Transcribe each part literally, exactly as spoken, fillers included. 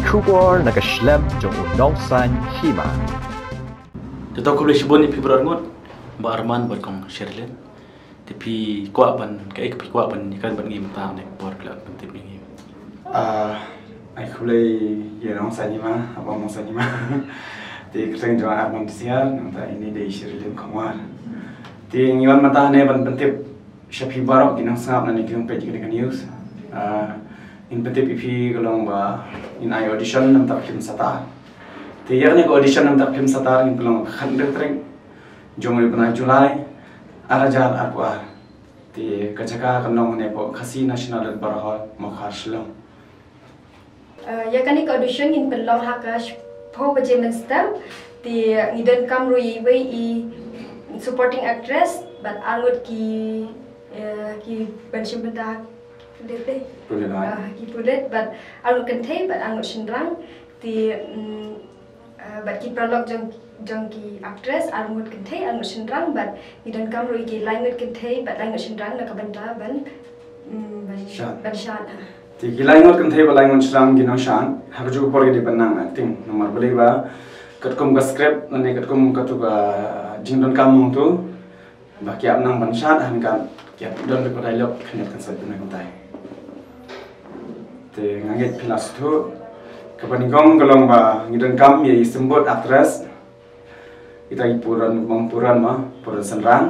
Khubor na ka shlem jong u Nongsaiñ Hima. Te to khublei shibun ïa phi baroh arngut, Bah Arman bad Kong Sherilyn. Te phi kwah ban, kaei ka phi kwah ban ïakren bad ngi mynta ha kane ka por, phi lah ban pyntip ïa ngi. Ah, ai khublei ïa Nongsaiñ Hima, ha Bah Nongsaiñ Hima. Te kyrteng jong nga Arman Disiar, nangta ine dei Sherilyn Khongwar. Te ngi wan mynta hangne ban pyntip sha phi baroh ki nongsngap na kane ka page, kane ka news. Ah, ngin pyntip ïa phi ka long ba ngin ai audition namar ka film Satar. Te ïa kane ka audition namar ka film Satar ngin pynlong ha ka khatar tarik jong u bnai July, ar hajar arphew ar. Te ka jaka kan long hangne hapoh Khasi National Theatre Hall, Mawkhar, Shillong. Uh, ïa kane ka audition ngin pynlong ha ka shiphew baje mynstep. Te ngi donkam ruh ïa iwei i supporting actress bad arngut ki, uh, ki ban shim bynta, pulit dei. Pulit, ah. Uh, ki pulit bad arngut kynthei bad arngut shynrang. Te, mm, uh, bad ki paralok jong, jong ki actress, arngut kynthei, arngut shynrang, bad ngi donkam ruh ïa ki laingut kynthei bad laingut shynrang na ka bynta ban, mm, ban shad, ban shad, ah. Te ki laingut kynthei bad laingut shynrang ki nongshad, ha kajuh ka por ki dei ban nang acting. Namar balei ba katkum ka script lane katkum katu ka jingdonkam hangtu, ba ki hap nang ban shad, hynrei ki hap don ka dialogue khyndiat khyndiat kumne kumtai. Te nga ngeit phi la sngewthuh. Kaba nyngkong ka long ba ngi donkam ïa i symbud actress. Kita ki puran, bang puran ma, puran shynrang.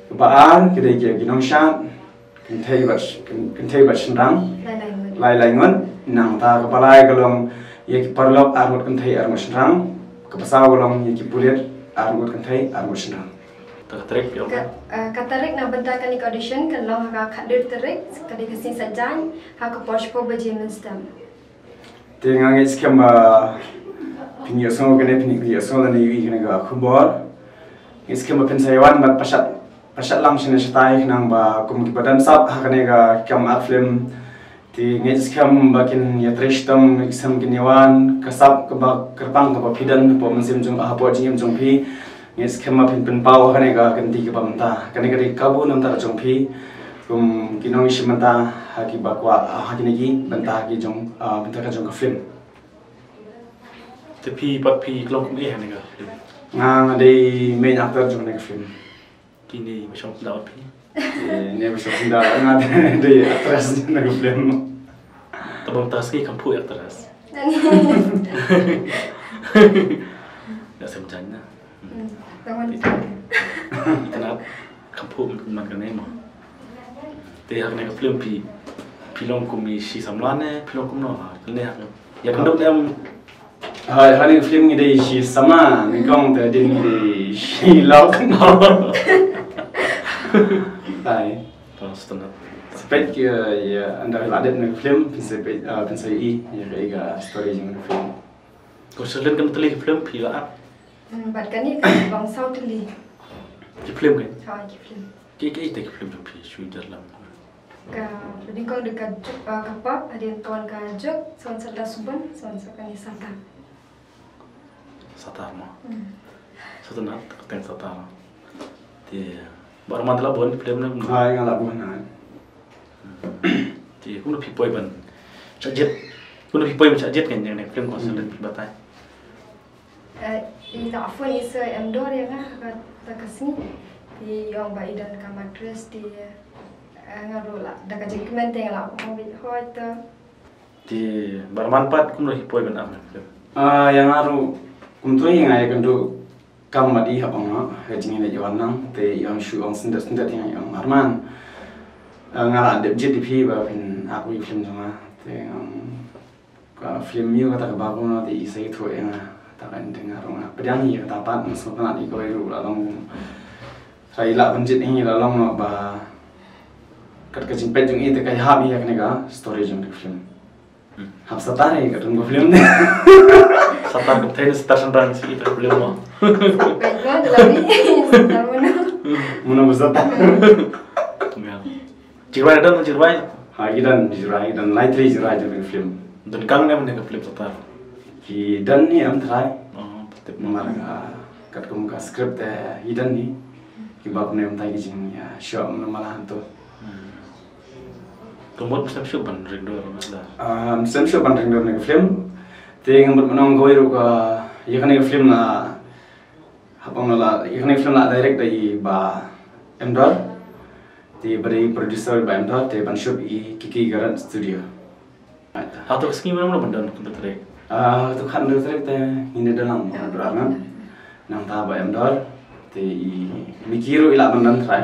Kaba ar ki dei ki nongshad, kynthei bad sh-, kyn-, kynthei bad shynrang. Lai lai ngut. Lai lai ngut. Nangta kaba lai ka long ïa ki paralok arngut kynthei arngut shynrang. Kaba saw ka long ïa ki pulit arngut kynthei arngut shynrang. Te ka tarik phi ong? Ka, eh, ka tarik na bynta kane ka audition kan long ha ka khatar tarik, ka dei ka sngi Saitjaiñ, ha ka por shiphew baje mynstep. Te nga ngeit skhem ba phin ïohsngew kane, phin ïohsngew lane ïohi kane ka khubor. Ngeit skhem ba phin sa ïawan bad pynshad, pynshad lang shane shatai khnang ba kum kiba don sap ha kane ka kam art film. Te ngeit skhem ba kin ïatrei shitom, ngeit skhem kin ïawan, ka sap kaba kyrpang kaba phi don hapoh mynsiem jong, hapoh jingim jong phi. Ngeit skhem ba phin pynpaw kane ka kynti kaba mynta. Kane ka dei ka kabu namar ka jong phi. Kum ki nongïashim bynta ha kiba kwah, ha kine ki bynta ki jong, ah, bynta ka jong ka film. Te phi pat phi klong kum eh ha kane ka film? Nga, nga dei main actor jong kane ka film. Kine ba shong sendal phi? Eh, ne ba shong sendal nga dei actress jong kane ka film. Te ba mynta sngi kham phuh actress. Nani? Nga sem jan na. Hmm, tang wan. Te itynnad kham phuh man kane mo. Te ha kane ka film phi, phi long kum i shi samla ne phi long kumno ha kane ha? Ïa kane em. Hai, ha kane ka film ngi dei shi samla, nyngkong te dei ngi dei shi lok. Hai. Tang sutun. Sa peit ki, ïa, ynda la dep na ka film phin sa peit, ah, phin sa ïohi ïa ka, ïa ka story jong ka film. Ko Sherilyn, kane tylli ki film phi la act? Hmm, bad kane ka long saw tylli. Ki film kan? Ha, ki film. Ki, ki ite ki film jong phi shu jar lang? Ka, ba nyngkong dei ka Juk, ah, ka Pap, hadien Ton ka Juk, Sawan Sardar Subun, Sawan sa kane Satar. Satar mo. Hmm. Satar na, ka teng Satar. Te, Bah Arman te la bun film na? Hai, nga la bun na. Te, kumno phi poi ban shah jied? Kumno phi poi ban shah jied kan ïa kane ka film ko Sherilyn, phi batai? Eh, i la phone i sir em dor ïa nga ha kata ka sngi. Te i ong ba i don ka mattress te, eh, nga ruh la, da ka jingkmen te nga la ong hoi, hoi te. Te Bah Arman pat kumno hi poi ban act na film? Ah, ïa nga ruh kumto hi nga ïakynduh kam bad i haba nga ha ka jingïaleit ïa u Arman, te i ong shu ong syndet syndet ïa nga, i ong Arman. Ah, nga la dep jied ïa phi ba phin act ïa ka film jong nga. Te nga ong ka film ïa kata kaba kumno te i sa ïathuh ïa nga. Kata ka dei nga ruh nga pdiang ïa kata pat, nga sngewtynnat ïa kawei ruh la long. Sa i lah ban jied ïa ngi la long noh ba kat ka jingpeit jong i te ka ïahap ïa kane ka story jong ka film. Hmm. Hap Satar ïa ka film. Satar ka thei ne Satar shynrang shi ïa ka film mo. Peit mo te la ri Satar mano. Mano ba Satar. Ya. Jingrwai don, jingrwai? Ha, ki don jingrwai, ki don lai tylli jingrwai jong ka film. Don kang ne mane ka film Satar? Ki don ne em trai. Oh, patep. Namar, ah, katkum ka script te ki don ne. Kiba kumne mynta ki jingïashoh mano mala hangto. Hmm. Ka mut shem shuh ban ring dur na la. Ah, shem shuh ban ring dur na ka film. Te nga mut mynno kawei ruh ka, ïa kane ka film la, hapang la, ïa kane ka film la direct da i Bah M Dor. Te ba dei producer Bah M Dor, te ban shoot i Kiki Garden Studio. Hato ka sngi mynno ban don ka bynta trek? Ah, to khan da trek te ngin da lang mo dra nan. Nangta Bah M Dor, te i Miki ruh i lah ban don trai.